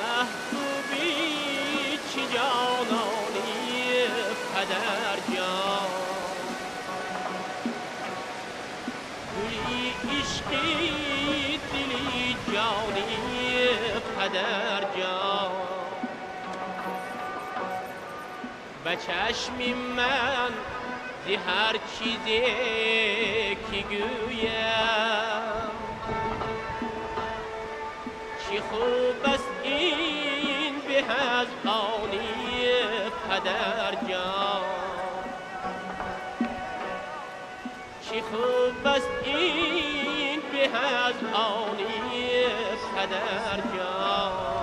محبوبی چی جانانی پدر جان گلی عشقی دلی جانی پدر جان به چشم من ز هر چیزی که گویم چی خوب است این به از آنی پدر جان چی خوب است این به از آنی پدر جان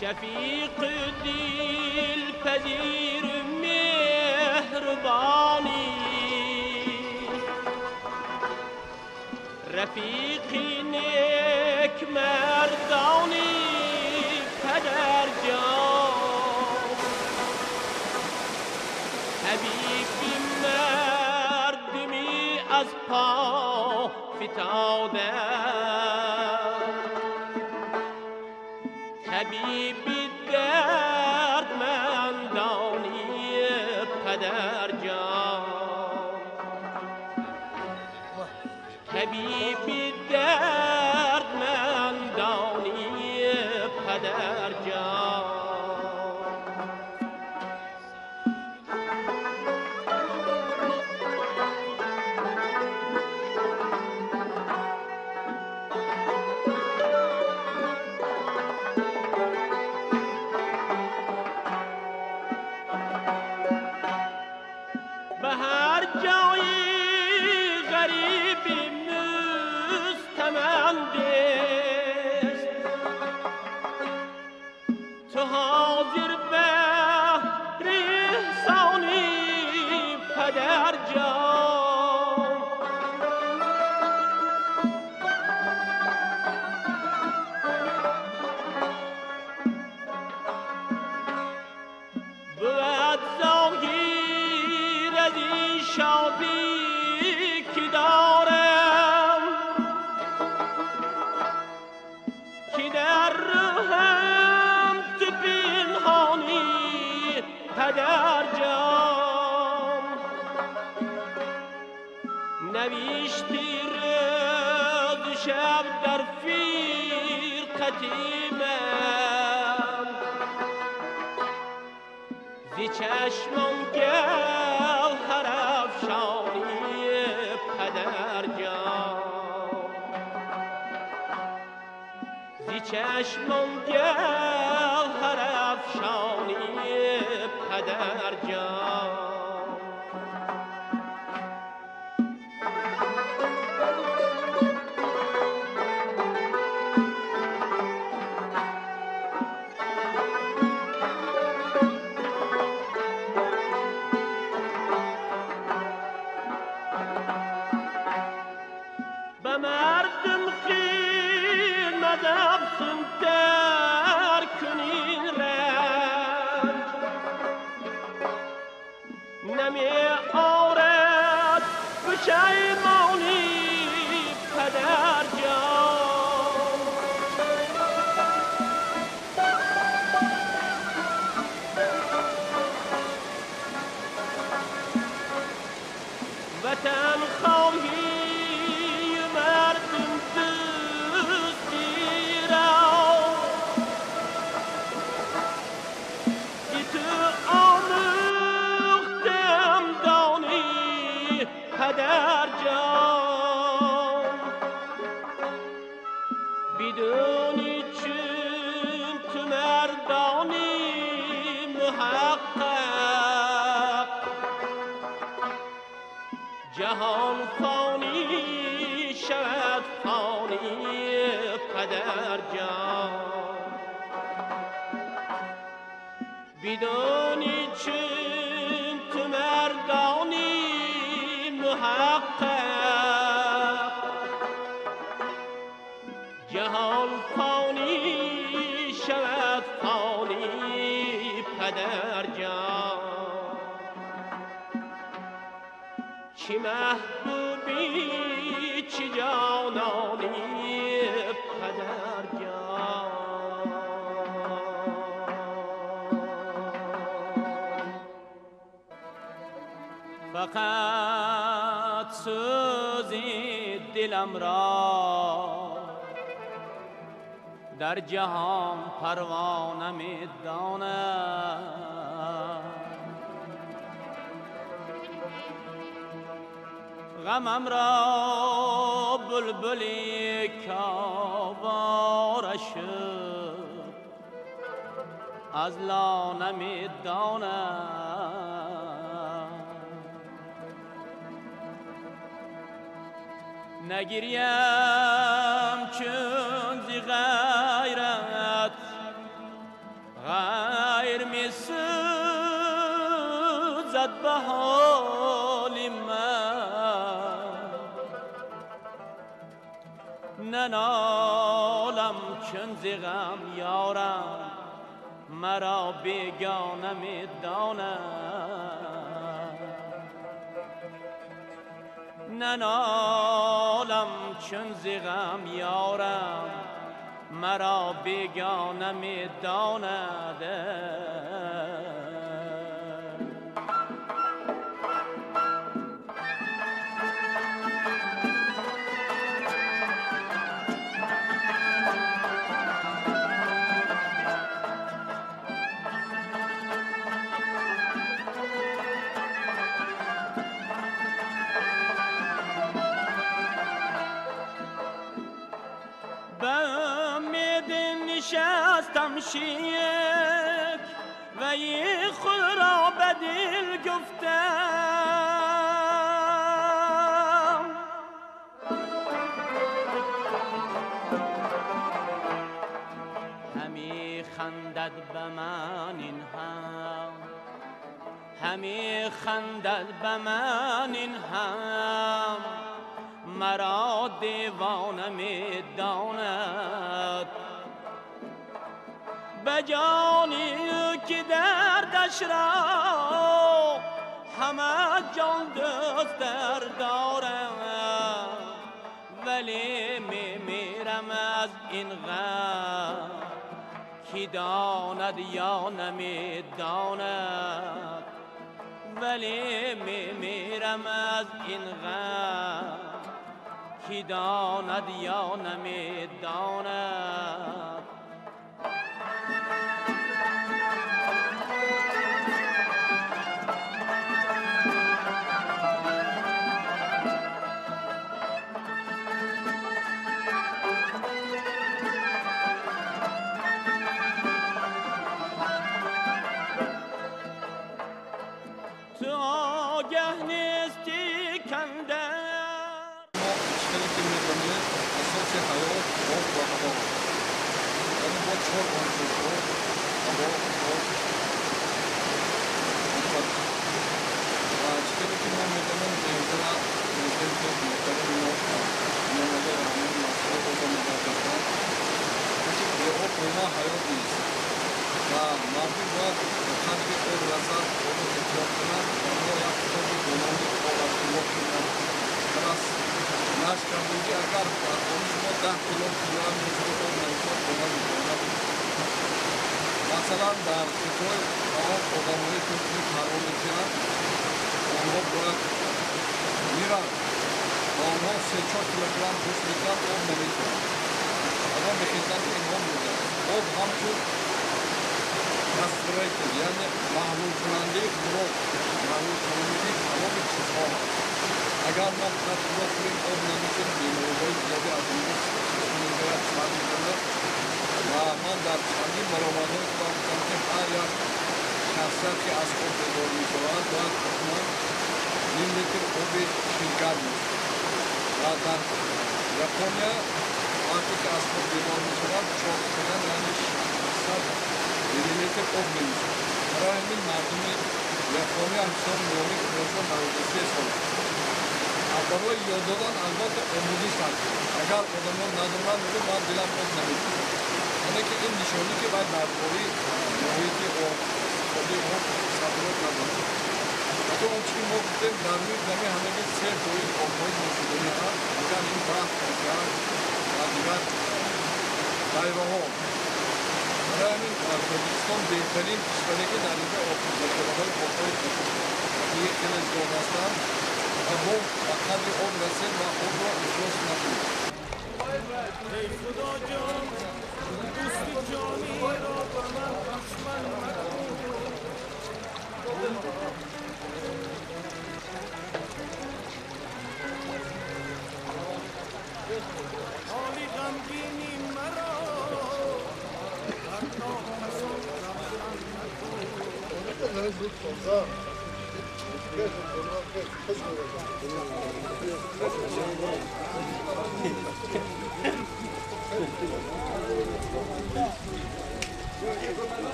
شفیق دل پذیر مهربانی رفیق نیک مردانی پدر جان حبیب مردمی از پا فتاده طبیب دردمندانی پدر جان طبیب دردمندانی پدر جان به هر جای غریبی مستمند است تو حاضر به احسانی پدر جان بود ظاهر از این شادی که دارم که در روحم تو پنهانی پدر جان نوشتی روز شب در فرقتی من ز چشمم گوهر افشانی پدر جان ز چشمم گوهر افشانی پدر جان به مردم خیمت افزون تر کنین رنج نمی آرد پشیمانی پدر جان وطن خواهی مردم دوستی را که تو آموختم دانی پدر جان بدونی چون تو مردانی محقق جهان فانی شود فانی پدر جان بدونی چون تو مردانی محقق محبوبی چه جانانی پدر جان. فقط سوزی دلم را در جهان پروانه می داند، غمم را بلبلی کاواره شد از لانه می داند. نگیریم چون زی غیرت غیر می سوزد به حال من، ننالم چون زی غم یارم مرا بیگانه می داند. ننالم چون زی غم یارم مرا بیگانه می داند. نشستم شیک و خود را به دل گفتم، همی خندد به من این هم، همی خندد به من این هم مرا دیوانه می داند. به جانی که دردش را همه جان دوست در دارم، ولی می میرم از این غم کی داند یا نمی داند، ولی می میرم از این غم کی داند یا نمی داند. تو آگه نیستی کنده ما اشکالی که می‌دانید اساس حیات آب و هوا، یعنی با چهار عنصر آب، هوا، خاک، آتش. و اشکالی که ما می‌دانیم دیوتر پرزیدنت محترم ما امامعلی رحمان مسئله آب مدار که بی آب ما حیات نیست و مردم باید به قدر آب رسد، آب احتیاط کنند و ما یک کتابی به نام آب از الله که پس نشر کردیم که اگر در خانه شما 10 کیلو طلا می‌گیرید آب نمی‌شد خدا می‌داند. مثلا در خطای آب آدم‌هایی که پول فرار می‌کنند آنها باید میرند و آنها 3-4 کیلوگرم گوشت می‌خورند، آب نمی‌خورند. آنها می‌خواهند که اینها می‌گیرند. آب همچون растворитель, яъне маҳлулкунандаи хӯрок, маҳлулкунандаи тамоми чизҳо ҳаст. Агар мо фақат хӯрок хӯрем, об нанӯшем, бемориҳои зиёде аз мо мегирад, сар мезанад. Ва ман дар чандин баромадҳои худам гуфтам, ки ҳар як шахсият, ки аз хоб бедор мешавад, бояд ҳатман ним литр оби ширгарм нӯшад. Ва дар Япония вақте ки аз хоб бедор мешавад, 4 стакан, яъне 600 миллилитр об менӯшад. Барои ҳамин мардуми Япония ҳисоби миёни умрашон 93 сол аст. Барои ёд додан албатта омӯзиш аст. Агар одамон надонанд, мегӯянд ман дилам об намехӯрад. Яъне ки ин нишонӣ ки бояд дар бораи муҳити об, истифодаи об садорат надорад. То он чи мо гуфтем, дар рӯи замин ҳамаги 3% обҳои нӯшиданӣ ҳаст, дигар ин баҳр, океан ва дигар дайраҳо. Барои ҳамин Тоҷикистон беҳтарин кишваре, ки дар инҷо захираҳои обҳои табиӣ хеле зиёд ҳастанд ва мо ба қадри об расем ва обро ифлос накунем. Эй Худоҷон, дӯсти ҷониро ба ман душман макун. ҳоли ғамгини маро бар нокасон равшан макун.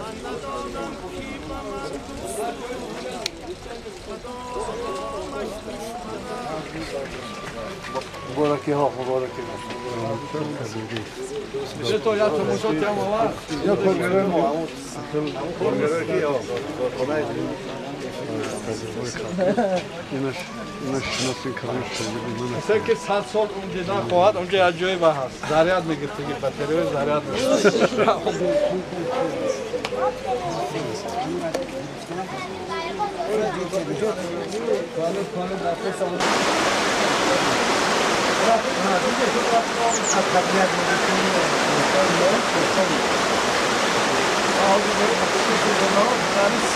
Ман надонам, ки ба ман дӯст кадомаш душман. Муборакиҳо, муборакиҳо. То я тамошо тям овард. Я коргарои мо, коргарои ки Касе ки 100 сол он дидан хоҳад, онҷо як ҷое ба ҳаст. Заряд мегирифтаги, батарея заряд мегирифт.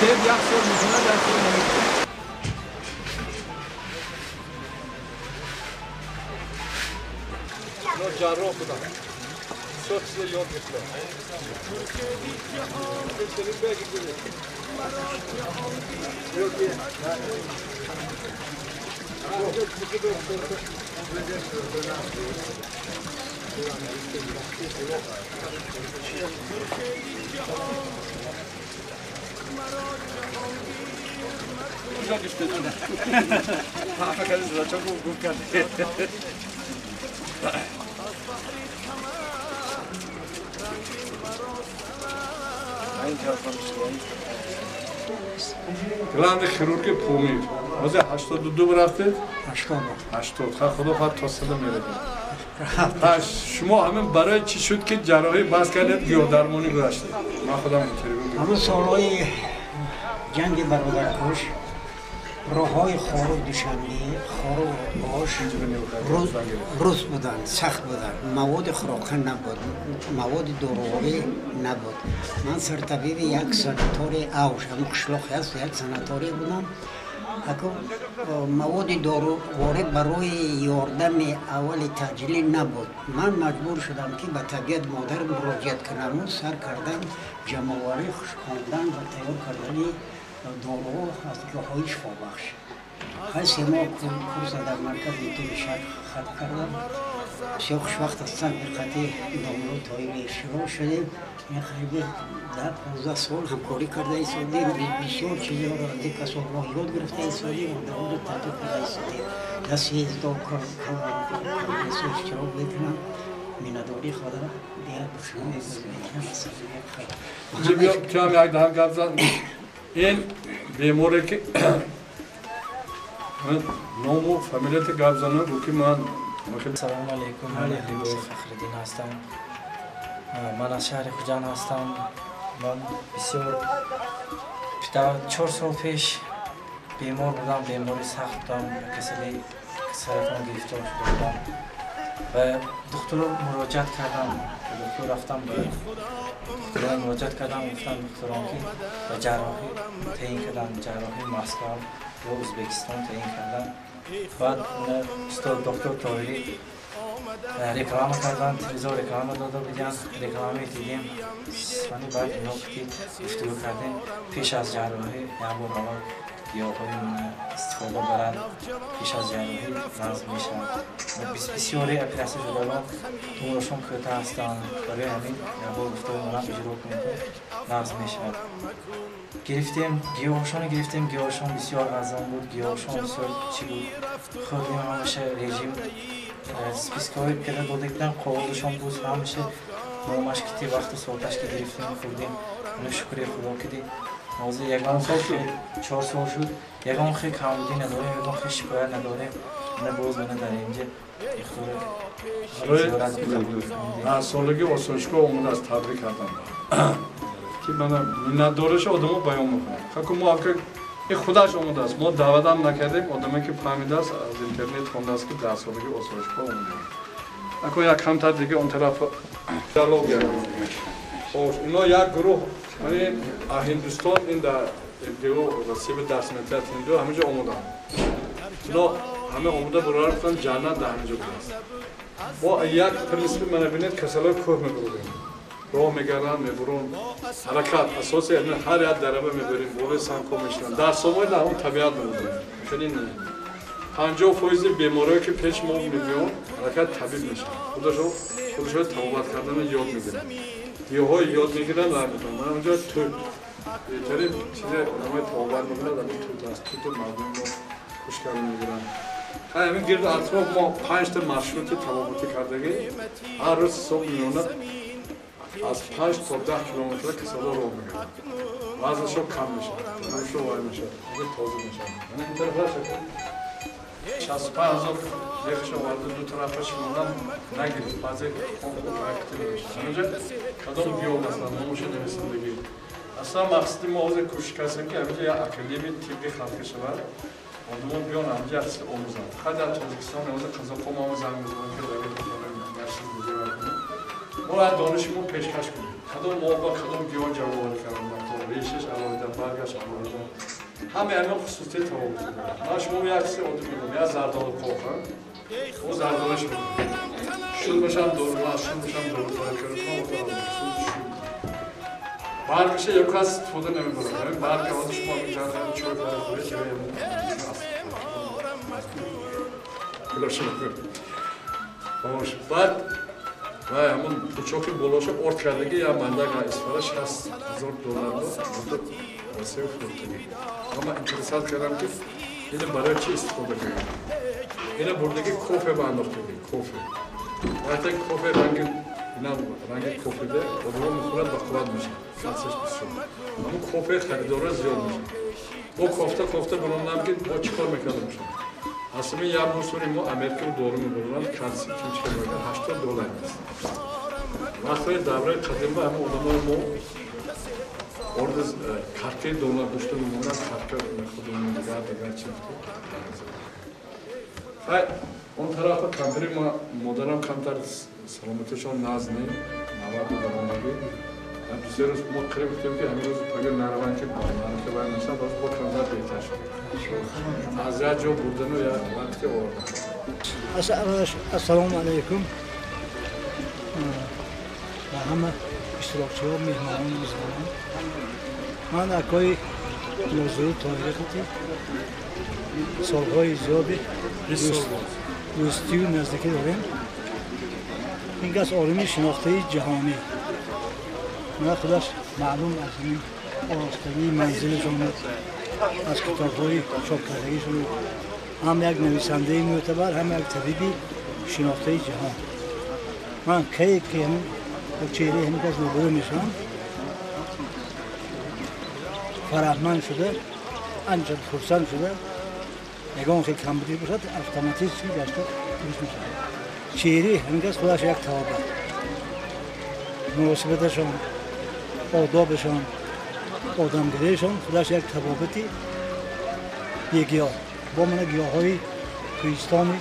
Себ як сол мекунад, як сол намекунад. Но ҷарроҳ будам. Бисёр чизо ёд гирифтам. Куҷо гирифтед? Гум кардед. Главный хирурги Помир. Ҳозир 82 рафтед? 80. Худо хоҳад, то 100 меравед. Шумо ҳамин барои чӣ шуд, ки ҷарроҳӣ бас кардед, гиёҳдармонӣ гузаштед? Ман худам интервю гирифтам. Ҳамон солҳои ҷанги бародаркуш роҳҳои Хоруг Душанбе, Хоруг Ош рӯз буданд, сахт буданд. Маводи хӯрока набуд, маводи доруворӣ набуд. Ман сартабиби як санатории Авш, ҳамон қишлоқе аст, як санатория будам. Маводи доруворӣ барои ёрдами аввали таъҷилӣ набуд. Ман маҷбур шудам, ки ба табиат модар муроҷиат кунаму сар кардам ҷамъоварӣ, хушкондан ва тайёр кардани доруҳо аз гиёҳҳои шифобахш. Ҳай 3 моҳ курса дар маркази тибби шаҳр хатм кардам. Бисёр хушвақт ҳастам, ки қати домло Тоири шинос шудем. Қариби 10-15 сол ҳамкорӣ карда истодем. Бисёр чизҳоро аз ин касо мо ёд гирифта истодем ва дар онҷо татбиқ карда истодем. Дар съездо, конгрессҳо иштирок мекунам. Миннатдории худо диҳад ба шумо мегӯям. Ту ҳам як даҳан гап зан. Ин беморе ки ному фамилияти гап занам, гуфт, ки ман Салому алейкум, ман Либои Фахриддин ҳастам. Ман аз шаҳри Хуҷанд ҳастам. Ман бисёр 4 сол пеш бемор будам, бемори сахт будам, ба касали саратон гирифтор шуда будам ва духтур муроҷиат кардам. Ба духтур рафтам, ба духтурон муроҷиат кардам. Гуфтам духтурон, ки ба ҷарроҳӣ таъин кардам, ҷарроҳии Москва ё Ӯзбекистон таъин кардам. Баъд устод доктор Тоҳирӣ реклама кардан, телевизор реклама дода буданд, реклама дидем. Сони баъд ино ки гуфтугӯ кардем, пеш аз ҷарроҳӣ як бор аввал гиёҳҳои мана истифода барад, пеш аз ҷарроҳӣ нағз мешавад. Бисёре оператсия шудагон умрашон кӯтоҳ ҳастанд. Барои ҳамин як бор гуфтаи манам иҷро кунед, нағз мешавад. Гирифтем гиёҳшонро, гирифтем гиёҳшон, бисёр арзон буд гиёҳшон, бисёр чӣ буд. Хӯрдем ҳамаша, режим спискаҳои карда дода буданд, қоғозашон буд, ҳамаша номаш кити, вақту соаташ ки гирифтем, хӯрдем. Шукри Худо киди. Ҳозир ягон 4 сол шуд, ягон хел камбудӣ надорем, ягон хел шикоят надорем. Мана боз мана дар инҷа ихтиёр барои солаги осоишгоҳ омадааст, табрик кардам ки мана миннатдориша одамо баён мекунад. Хаку мо ака ин худаш омадааст, мо даъватам накардем, одаме ки фаҳмидааст, аз интернет хондааст ки 10 солаги осоишгоҳ омадем. Ако як камтар дига он тараф диалог хош, ино як гурӯҳ Ҳиндустон, ин дар МГУ Россия дарс метиҳад ҳинду, ҳаминҷо омаданд. Ино ҳама омода бурора гуфтанд, ҷаннат дар ҳаминҷо будааст. Мо як принсипи мана бинед, касалои кӯҳ мебурем, роҳ мегарданд, мебурон, ҳаракат асоси ҳар як дараба мебарем, болои сангҳо мешинанд. Дар сомои дар ҳамон табиат мебурем. Чунин не. 50% беморое ки пеш мо мебиён, ҳаракат табиб мешаванд. Худашо табобат карданро ёд мегиранд. Гиёҳҳои ёд мегиранд ва мекунанд. Мана онҷо тут беҳтарин чизе одамои табобат мекунад, ҳамин тут аст. Туту мардумро хуш карда мегиранд. Ҳамин гирду атроф мо 5 та маршрути табобатӣ кардагӣ, ҳар рӯз ҳисоб миёна аз 5 то 10 километра касало роҳ мегиранд. Вазнашо кам мешавад, танашо вай мешавад, тоза мешавад. Мана ин тараф 65 000 лехша оварда, ду тарафаш монам нагирифт, баъзе хонкти мешавад. Ҳаминҷа кадом гиёҳ масалан номашо нависандагӣ. Аслан мақсади мо ҳозир кӯшиш кардем ки ҳаминҷа як академияи тибби халқӣ шавад, одамон биён ҳаминҷа як чиз омӯзанд. Фақат дар Тоҷикистон ҳозир қазоқҳо мо ҳама занг мезананд ки равед як чиз муҷаввар кунем. Мо бояд дониши мо пешкаш кунем. Кадом мо ба кадом гиёҳ ҷавобоварӣ кардем, решаш алоҳида, баргаш алоҳида. Ҳамаи ҳамин хусусияти табобатӣ дорад. Ман шумо як чизи оддӣ мегӯям, як зардолу коха, о зардолаш мегӯям. Шурбашам дору, шурбашам дору, баргаша як кас истифода намебарад. Ҳамин барга ҳозир шумо ҳамин ҷанг чой карда хӯред, баъд вай ҳамон пучоки болоша орд кардаги як мандак истифода 60 000 доллар дод, Россия фурӯхтагӣ. Ама интересат кардам ки ина барои чӣ истифода кардам. Ина бурдаги кофе ба андохтаги, кофе. Вақте кофе ранги инам ранги кофеде, одамон мехӯрад ба қувват мешавад. Калсияш бисёр. Ҳамон кофе харидорро зиёд мешавад. Бо кофта бурондам ки бо чӣ кор мекарда бошам. Аслан як бор мо Америка дору мебурдам, калсий чӣ мекард, 80 доллар аст. Вақте давраи қадим ба ҳамон одамои мо орд каркаи доллар дошта мемонад, карка мехӯрдем, дигар дигар чиз. Хай, он тарафа кампири ма модарам камтар саломатишон наз не, 90 даромадагӣ. Ду се рӯз мо қариб гуфтем ки ҳамин рӯз пага нараванд ки марака вай мешавад, боз бо камтар беҳтар шуд. Аз як ҷо бурдану як вақте овардан. Ассалому алайкум. Ба ҳама иштирокчиҳо, меҳмонони мизбонон. Ман акои Нозири Тоҳири хати солҳои зиёди дӯстию наздикӣ дорем. Ин кас олими шинохтаи ҷаҳонӣ. Мана худаш маълум аз ҳамин оростагии манзилашон, аз китобҳои чопкардагишон, ҳам як нависандаи мӯътабар, ҳам як табиби шинохтаи ҷаҳон. Ман кае ки бо чеҳраи ҳамин кас рӯбарӯ мешавам, фараҳманд шуда, анча хурсанд шуда, ягон хел камбудӣ бошад, автоматически гашта дуруст мешавад. Чеҳраи ҳамин кас худаш як тавобат. Муносибаташон, одобашон, одамгириашон худаш як табобати бегиёҳ. Бо мана гиёҳҳои кӯҳистони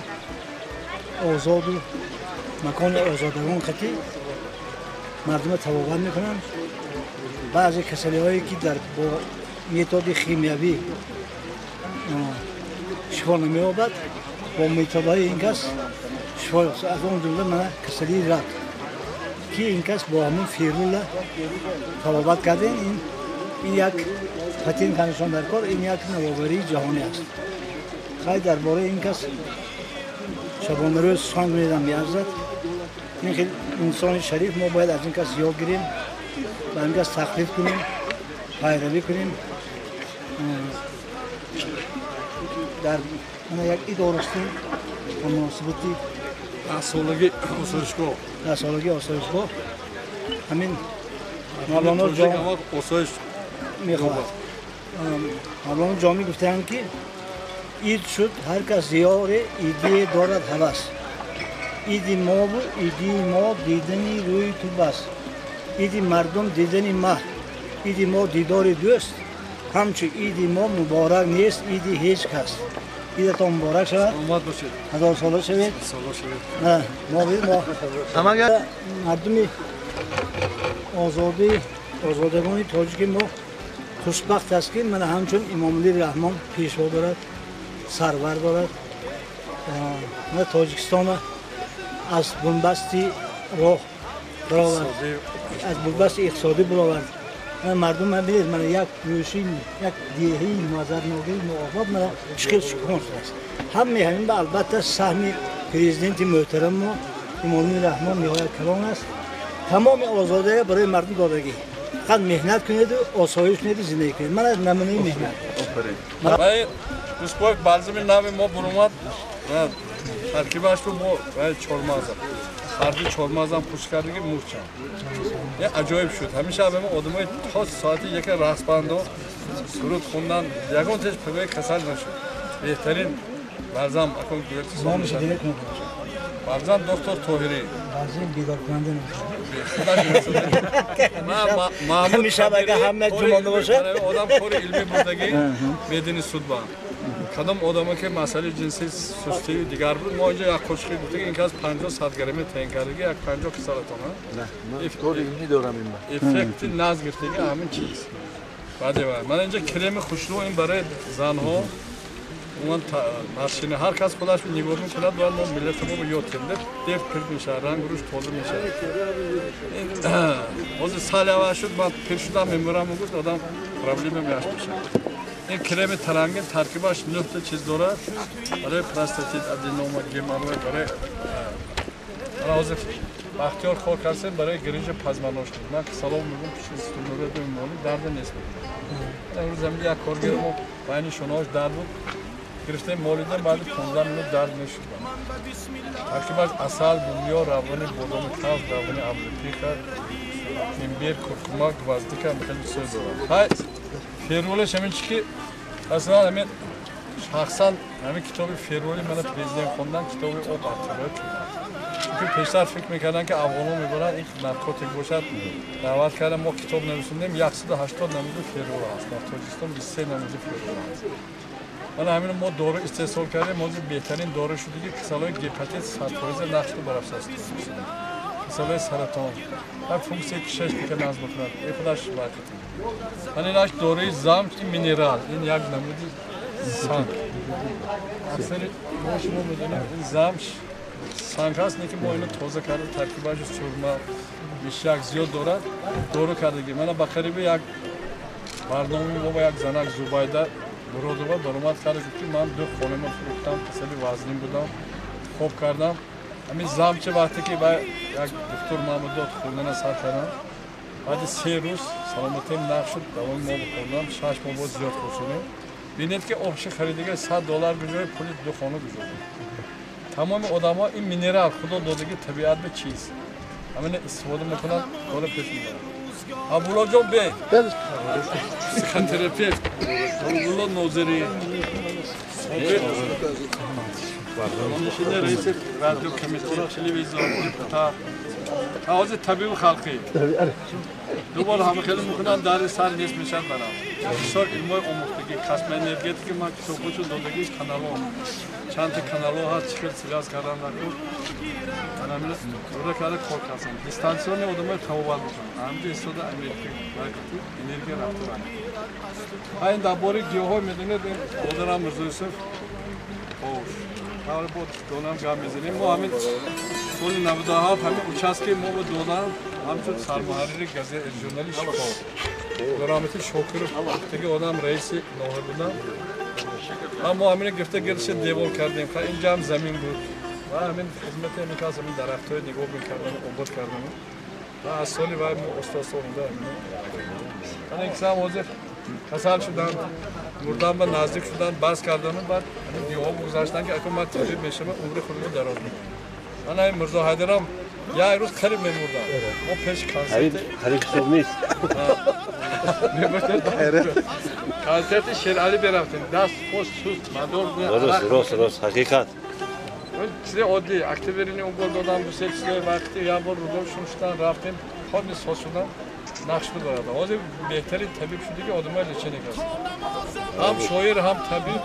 озоду макони озодагон қатӣ мардума табобат мекунанд. Баъзе касалиҳое ки дар бо методи химиявӣ шифо намеёбад, бо методҳои ин кас шифо ёфт. Аз он ҷумла мана касалии рак ки ин кас бо ҳамон ферула табобат кардем. Ин як патент кардашон дар кор, ин як навоварии ҷаҳонӣ аст. Хай дар бораи ин кас шабонарӯз сухан гӯядам меарзад. Ин хел инсони шариф мо бояд аз ин кас ёд гирем, ба ин кас тақлид кунем, пайравӣ кунем. Дар як идорастем ба муносибати 10 солаги осоишгоҳ. 10 солаги осоишгоҳ ҳамин Мавлоно ҷон осоиш мехоҳад. Мавлоно Ҷомӣ гуфтаанд, ки ид шуд, ҳар кас зиёре идие дорад ҳавас. Иди мову идии мо дидани рӯи ту бас. Иди мардум дидани маҳ, иди мо дидори дӯст. Ҳамчу иди мо муборак нест иди ҳеҷ кас. Идатон муборак шавад. Саломат бошед. Ҳазорсола шавед. Сола шавед. Мо мардуми озодӣ, озодагони тоҷики мо хушбахт аст, ки мана ҳамчун Имомалӣ Раҳмон пешво дорад, сарвар дорад. Мана Тоҷикистона аз бунбасти роҳ баровард, аз бунбасти иқтисодӣ баровард. Мардум бинед, мана як гӯши, як деҳаи назарногири нообод мана чӣ хел шукӯҳ шудааст. Ҳамаи ҳамин ба албатта саҳми президенти муҳтарам мо Имомалӣ Раҳмон ниҳоят калон аст. Тамоми озодиро барои мардум додагӣ. Фақат меҳнат кунеду, осоиш кунеду, зиндагӣ кунед. Мана намунаи меҳнат. Рӯзпои балзами нави мо буромад, таркибашро мо чормағзам, ҳарду чормағзам пуш кардагӣ мурчам. Аҷоиб шуд. Ҳамеша ҳама одамои то соати яке рақсбандо суруд хондан, ягон тез пагои касал нашуд. Беҳтарин балзам акун балзам доктор Тоҳирӣ. Балзам бедоркунанда. Маҳмуд агар ҳама ҷумонда бошад, одам кори илмӣ бурдагӣ медини судба. Кадом одамо ки масъалаи ҷинсӣ сустию дигар буд, мо инҷо як қошиқи гуфтаги ин кас 50-100 грамме таъин кардагӣ, як 50 кисалатона. Кори илмӣ дорам ин. Эффекти наз гирифтагӣ ҳамин чиз. Баъде ман инҷо креми хушрӯ ин барои занҳо, умуман машина ҳар кас худаш нигоҳ мекунад, бояд мо миллатамонро ёд кунем. Дев пир мешавад, ранг рӯш тоза мешавад. Ҳозир сал аввал шуд, ман пир шудам, мемирам, гуфт одам проблема меаш мешавад. Ин креми тарангин таркибаш 9 чиз дорад барои простатит, аденома, геморрой, барои ҳозир Бахтиёр кор кардем барои грижа позвоночник. Ман салом мегӯям, пиши стумура беморӣ дарда нест. Имрӯз ҳамин як коргари мо байни шонаҳош дард буд, гирифтем молидем, баъди 15 минут дард мешуд. Таркибаш асал, бумиё, равғани бодоми талх, равғани облепиха, имбир, куркума, гвоздика, хеле чизҳо дорад. Ҳай ферулеш ҳамин чи ки масалан ҳамин шахсан ҳамин китоби ферули мана президент хондан, китоби об артирои. Чунки пештар фикр мекарданд, ки афғонҳо мебаранд ин наркотик бошад. Даъват кардам, мо китоб нависондем, 180 намуди ферула ҳаст. Дар Тоҷикистон 23 намуди ферула ҳаст. Мана ҳамин мо дору истеҳсол кардем, ҳозир беҳтарин дору шуд, ки касалҳои гепатит 100% нақшро барафзаст. Касалҳои саратон, ҳар функсияи кишечника назм мекунад, ин худаш вақт. Мана инаш доруи замч, ин минерал, ин як намуди санг. Аксари мо шумо медонем, ин замч санг ҳаст, не ки мо ино тоза карда, таркибашо сурма, мишяк зиёд дорад, дору кардагӣ. Мана ба қариби як барномаи мо ба як занак Зубайда Муродова баромад карда, гуфт, ки ман ду хонама фурӯхтам, касали вазнин будам, хоб кардам. Ҳамин замча вақте ки ба як духтур Маҳмуддод хӯрдана сар кардам, баъди 3 рӯз саломатиам нақш шуд, давоми мо бихӯрдам, 6 моҳ боз зиёд хӯр шудем. Бинед, ки обши харидага $100 гузоред, пули ду хона гузоред. Тамоми одамҳо ин минерал худо додагӣ табиат ба чиз ҳамина истифода мекунанд, кора пеш мебаранд. Абдуллоҷон бе психотерапевт Абдулло Нозирӣ, нишини раиси радио комитет, телевизор, депутат, ҳозир табиби халқӣ. Ду бор ҳама хеле мекунанд, дарди сар нест мешавад барам. Бисёр илмҳои омӯхтагӣ, космоэнергетика, ман китобҳошо додагӣ, каналҳо, чандта каналҳо ҳаст, чӣ хел связь кардан накун. Ана карда кор кардам. Дистанционный одамои табобат мекунанд. Ҳамҷо истода Америка энергия рафта. Ҳа ин дар бораи гиёҳҳо медонед, ин додарам Мирзоюсуф ош. Тавре бо донам гап мезанем. Мо ҳамин соли 97 ҳамин участки мо бо додам ҳамчун сармуҳаррири газета журнали Шифо. Гурамати Шокиров гуфтаги одам раиси ноҳия будам. Мо ҳамина гирифта гирдша девор кардем. Инҷа ҳам замин буд. Ва ҳамин хизмати ҳамин кас ҳамин дарахтҳои нигоҳ мекардам, обод кардам. Ва аз соли вай мо оста-оста омада. Ман ин кисам ҳозир касал шудам, мурдан ба наздик шудан, бас кардану баъд ҳамин гиёҳҳо гузаштан, ки акун ман табиб мешавам, умри худро дароз мекунам. Ман ҳамин Мирзо Ҳайдарам Як рӯз қариб мемурдам. Мо пеш консерт қариб ҳисоб нест. Консерти Шерали бирафтем. Даст пост суст мадор. Рост, рост, рост, ҳақиқат. Чизи оддӣ, активерини угол додам, ду-се чизои вақти як бор рудом шум шудан рафтем, хоб соз шудам, нақш дорад. Ҳозир беҳтарин табиб шуди ки одамои лечение кард. Ҳам шоир, ҳам табиб.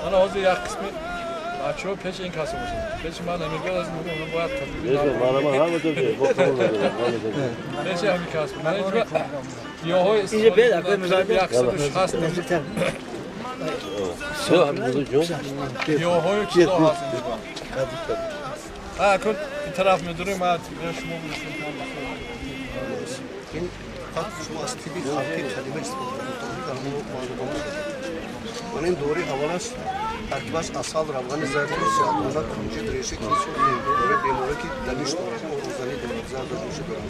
Мана ҳозир як қисми бачаҳо пеши ин касо бошад. Пеши ман намегӯяд, аз мегӯям бояд табиб. Пеши ҳамин кас. Гиёҳҳои истифода гиёҳҳою чизо ҳаст. Акун ин тараф медурем, шумо ин шумо аз тиби халқи қадима истифода мекунед. Ман ин дори аввалаш таркибаш асал, равғани зайтун, сиёҳдона, кунҷид, реша, кису, барои беморе ки дамиш дорад, овозанӣ дорад, зардагӯшӣ дорад,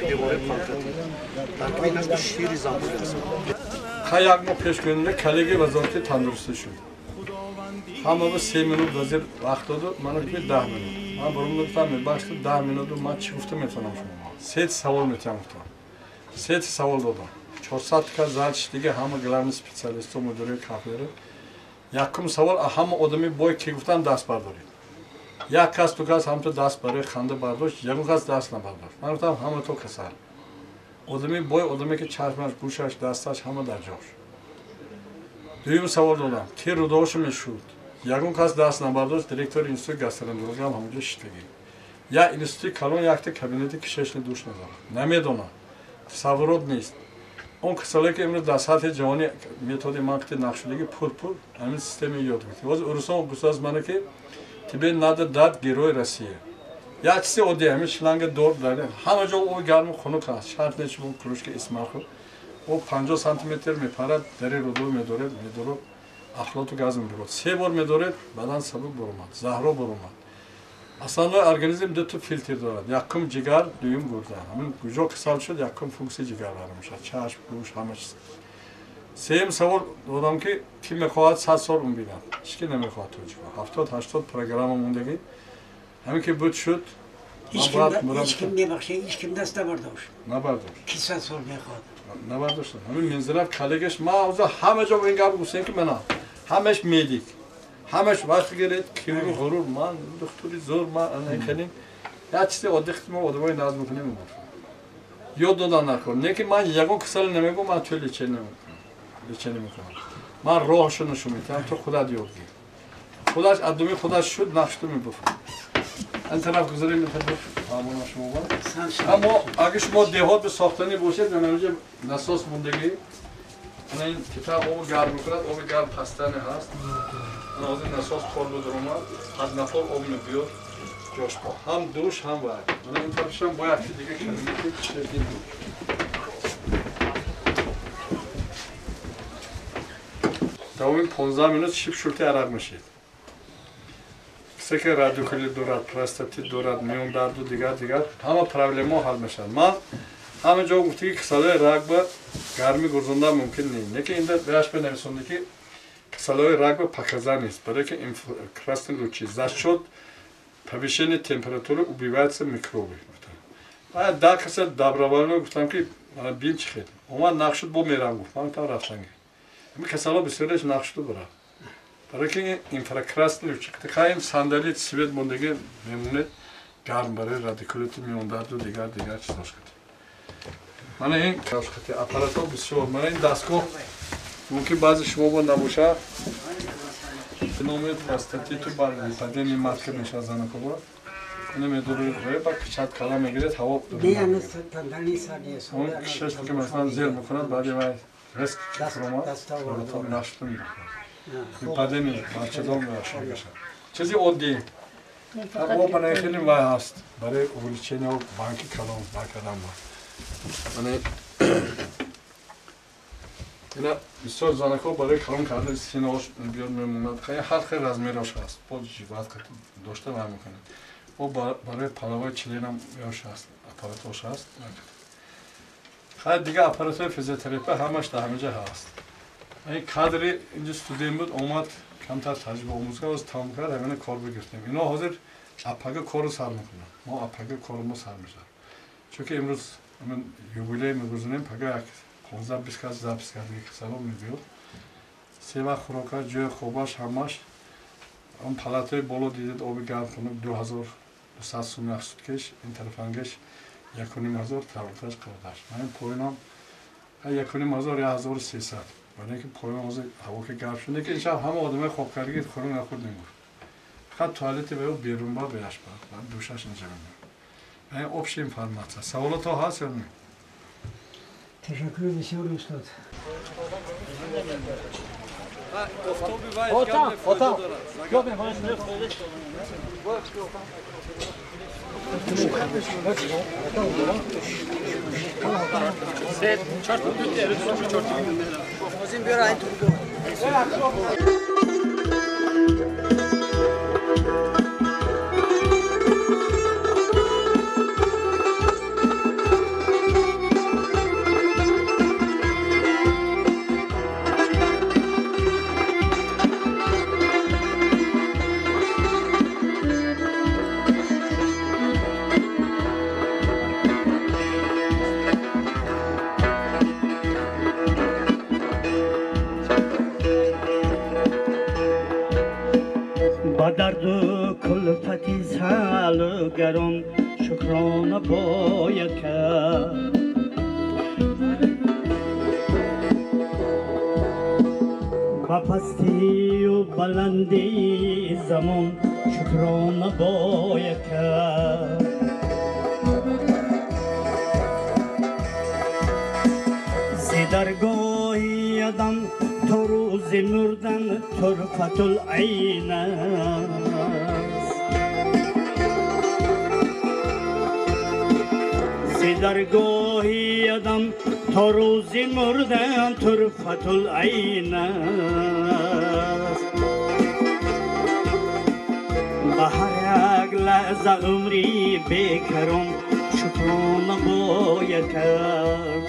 бемории панкреатит. Таркиби инаш бо шири занбури аст. Як моҳ пеш кунда коллеги вазорати тандурустӣ шуд. Ҳама ба 3 минут вазир вақт доду, мана гуфт 10 минут. Ман бурум гуфтам, мебахшед, 10 минуту ман чӣ гуфта метавонам шумо? 3 савол метавонам гуфтам. 3 савол додам. 400 кас зал дига ҳама главный специалистҳо, мудирои кафедра. Якум савол ҳама одами бой ки гуфтам даст бардоред. Як кас, ду кас ҳамто даст барои ханда бардошт, ягон кас даст набардошт. Ман гуфтам ҳама то касал. Одами бой, одаме ки чашмаш, гӯшаш, дасташ ҳама дар ҷош. Дуюм савол додам, ки рудоҳошо мешуд? Ягон кас даст набардошт, директори институти гастроэнтерология ҳам ҳамонҷо шиштагӣ. Як институти калон якта кабинети кишечный душ надорад. Намедонам. Тасаввурот нест. Он касале ки имрӯз дар сатҳи ҷаҳонӣ методи манқити нақшшудагӣ пур-пур ҳамин системаи ёд гирифт. Боз урусон гуфтааст мана ки тебе надо дать герой России. Як чизи оддӣ, ҳамин шланга дор дар ҳама ҷо оби гарму хунук аст. Шарт нест шумо кружка исмахӯр. Об 50 сантиметр мепарад, дари рудо медоред, медорад, ахлоту газ мебурад. 3 бор медоред, бадан сабук баромад, заҳро баромад. Аслан организм ду то филтр дорад. Якум ҷигар, дуюм гурда. Ҳамин куҷо касал шуд, якум функсияи ҷигар баром мешавад. Чашм, гӯш, ҳама чиз. Сеюм савол додам ки ки мехоҳад 100 сол умр бинад. Ҳеч ки намехоҳад тоҷикҳо. 70-80 программа мондагӣ. Ҳамин ки буд шуд, ҳеч ким мебахшед, ҳеч ким даст набардошт. Набардошт. Ки 100 сол мехоҳад? Набардоштам. Ҳамин Минздрав коллегаш ман ҳозир ҳама ҷо ин гап гуфтем ки мана ҳамаш медик. Ҳамаш вақт гиред, кибру ғурур, ман духтури зӯр, ман хеле як чизи оддӣ мо одамои назм мекунем. Ёд додан накор. Не ки ман ягон касале намегӯм, ман ту лечение мекунам. Ман роҳашо нишон медиҳам, ту худат ёд гир. Худаш аз думи худаш шуд, нақшту мебуфт. Ин тараф гузарем, ин тараф фаҳмонам шумо ба. Аммо агар шумо деҳот ба сохтанӣ бошед, ана инҷа насос мондагӣ. Ана ин китоб оби гарм мекунад, оби гарм пастане ҳаст. Ана ҳозир насос кор буд омад, аз нафор об мебиёд ҷош бо. Ҳам душ, ҳам вай. Ана ин тарафшам бо як дига кабинети кишерди душ. Давоми 15 минут шип шурти арақ мешид. Кисе ки радикулит дорад, простатит дорад, миёндарду дигар дигар, ҳама проблемаҳо ҳал мешавад. Ман ҳама ҷо гуфти ки касалои раг ба гармӣ гузондан мумкин нест. Не ки инда беаш бенависонда ки касалои раг ба показания нест, барои ки красный лучи за счет повышения температуры убиваются микробы. Да каса добровольно гуфтам ки бин чӣ хел. Омад нақшуд бо мерам гуфт. Ман гуфтам рафтанги. Ҳамин касало бисёреш нақшуду бурад. Барои ки инфракрасный лучи хаем сандали свет мондагӣ мемонед гарм барои радикулити миёндарду дигар дигар чизош кати. Мана ин кашхати аппаратҳо бисёр. Мана ин дастгоҳ мумкин баъзе шумо бо набошад. Номи простатиту бар лимфадеми матка мешавад занакобо. Ина медоред ба кичат кала мегиред ҳаво. Он кишаш ки масалан зер мекунад, баъди вай риск ромад, нашуд мехӯрад. Лимфадеми бачадон мешавад. Чизи оддӣ. Об мана хеле вай ҳаст барои увеличение банки калон баркардан. Мана ина бисёр занакҳо барои калон кардани синаҳош биёд мемонад. Ҳар хел размераш ҳаст. Боз ҷиват дошта вай мекунад. Бо барои половой членам ёш ҳаст, аппаратош ҳаст. Хайр, дига аппаратҳои физиотерапия ҳамаш дар ҳаминҷа ҳаст. Ин кадри инҷа студент буд, омад камтар таҷриба омӯз кард, тамом кард, ҳамина кор бигирифтем. Ино ҳозир апага корро сар мекунанд. Мо апага кори мо сар мешавад. Чунки имрӯз ҳамин юбилей мегузорем, пага як 15-20 кас запис кардаги касало мебиёд. Се вақт хӯрока, ҷои хобаш, ҳамаш. Он палатаи боло дидед, оби гарм хунук 2200 сум як суткеш, ин тарафангеш 1500, таврташ қирдаш. Ман поёнам 1500, 1300. Барои инки поён ҳозир ҳаво ки гарм шуд, лекин шаб ҳама одамои хобкардагӣ хӯрок нахӯрдем гуфт. Фақат туалети ба ё берун ба беяш ба, душаш инҷа мемонад. Ин общая информация. Саволото ҳаст ё не? Ташаккур бисёр, устод. Отам, Ба дарду кулфати салгарон шукрона бояд кард. Ба пастию баландии замон шукрона бояд кард. Зи даргоҳи адам то рӯзи мурдан турфатул айн аст. Зи даргоҳи адам то рӯзи мурдан турфатул айн аст. Ба ҳар як лаҳза умри бекарон шукрона бояд кард.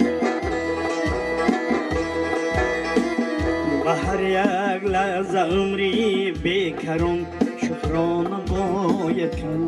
Ба ҳар як лаҳза умри бекарон шукрона бояд кард.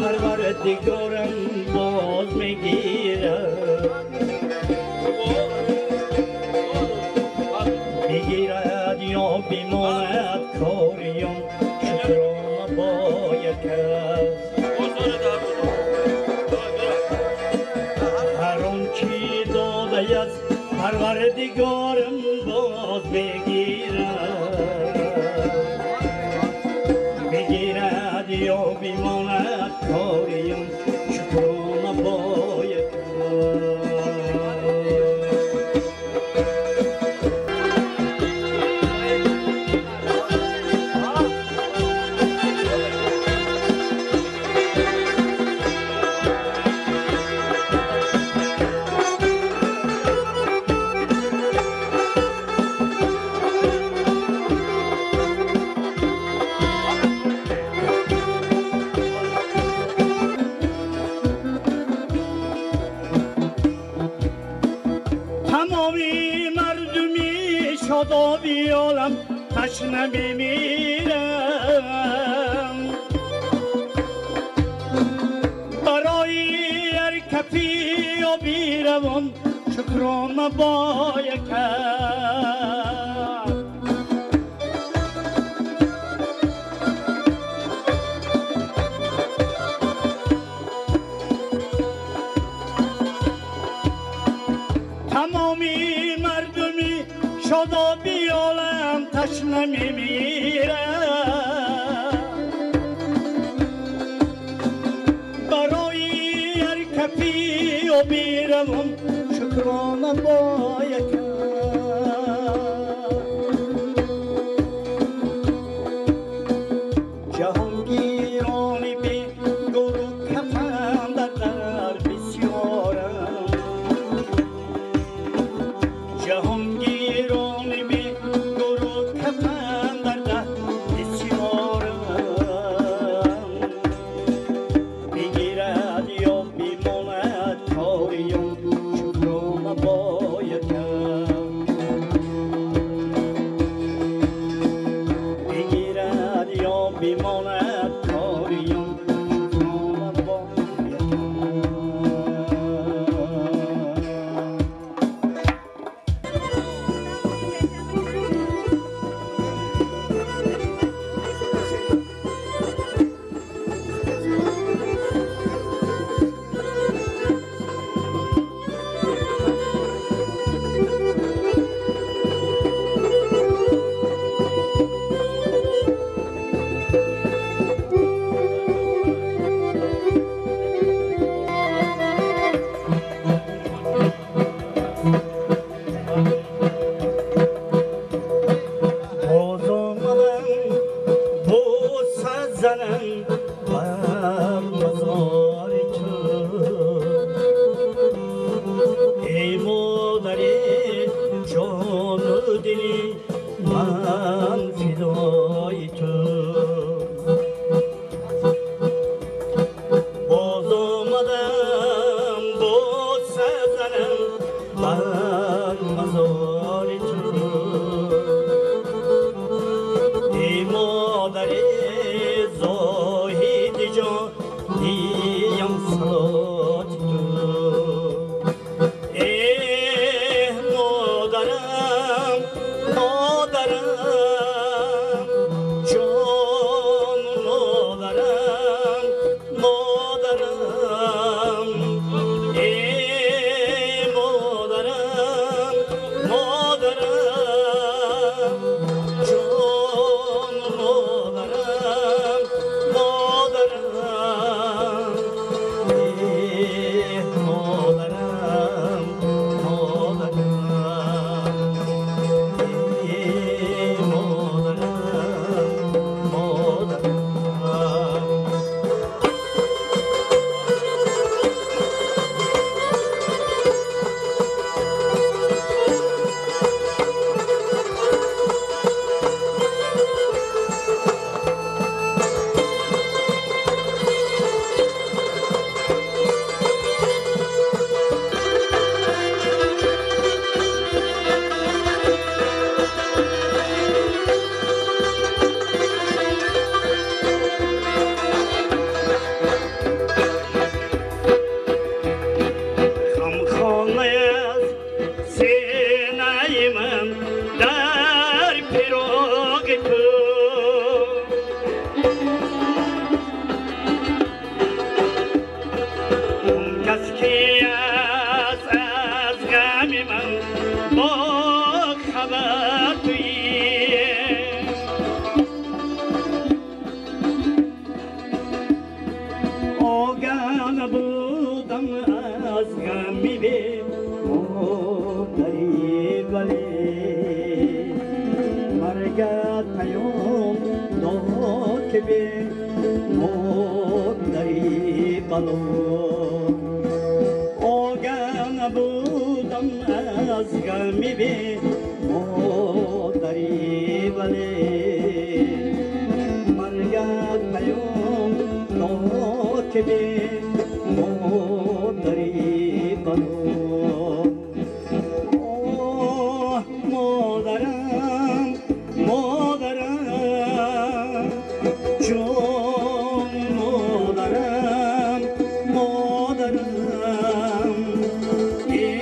Парвардигорам боз мегирад, бигирад ё бимонад кориён шукрона бояд кард. Ҳар он чи додааст Парвардигорам боз мегирад, бигирад ё бимонад кориён шукрона бояд кард. Ташна мемирад, بیروان شکرانه باید کرد. تمامی مردمی شادابی عالم تشنه میمیرد. برای هر کفی و بیروان شکرانه باید کرد. جهانگیران بی گور و کفن در در بسیارند. جهانگیران بی گور و کفن در در بسیارند. بگیرد یا بماند کاریان شکرانه باید کرد. بگیرد یا بماند کاریان شکرانه باید کرد. باز آمدم بوسه زنم بر مزار تو ای مادر جان و دلی من فدای تو. باز آمدم بوسه زنم بر مزار تو ای مادر زاهد جان دیم صلات تو. ای مادرم مادرم جان مادرم مادرم ای مادرم مادرم جان مادرم مادرم ای مادرم مادرم ای مادرم مادرم. غمخانه از سینه من در فراق تو اون کس که از غم من با خبر تویی آگه نبودم از غمی به مادری ولی مرگت پیام داد که به مادری بلا. آگه نبودم از غمی به مادری ولی مرگت پیام داد که به مادری بلا. آه مادرم مادرم جان مادرم مادرم ای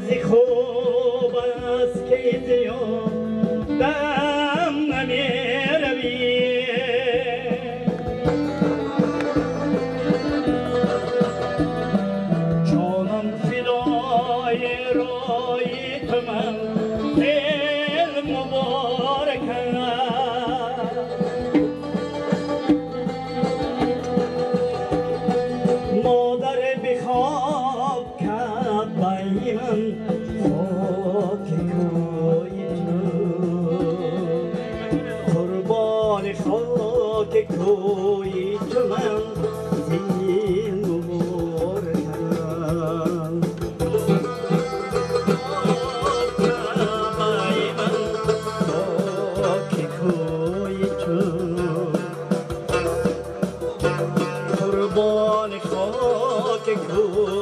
зи хоб аст ки зиёдам намеравӣ. Ҷонам фидои рои ту ман дил муборак аст. Модар бихоб каъбаи ман хоки кӯи ту, қурбони хоки кӯи ту ман дил муборак аст. Каъбаи ман хоки кӯи ту, қурбони хоки кӯи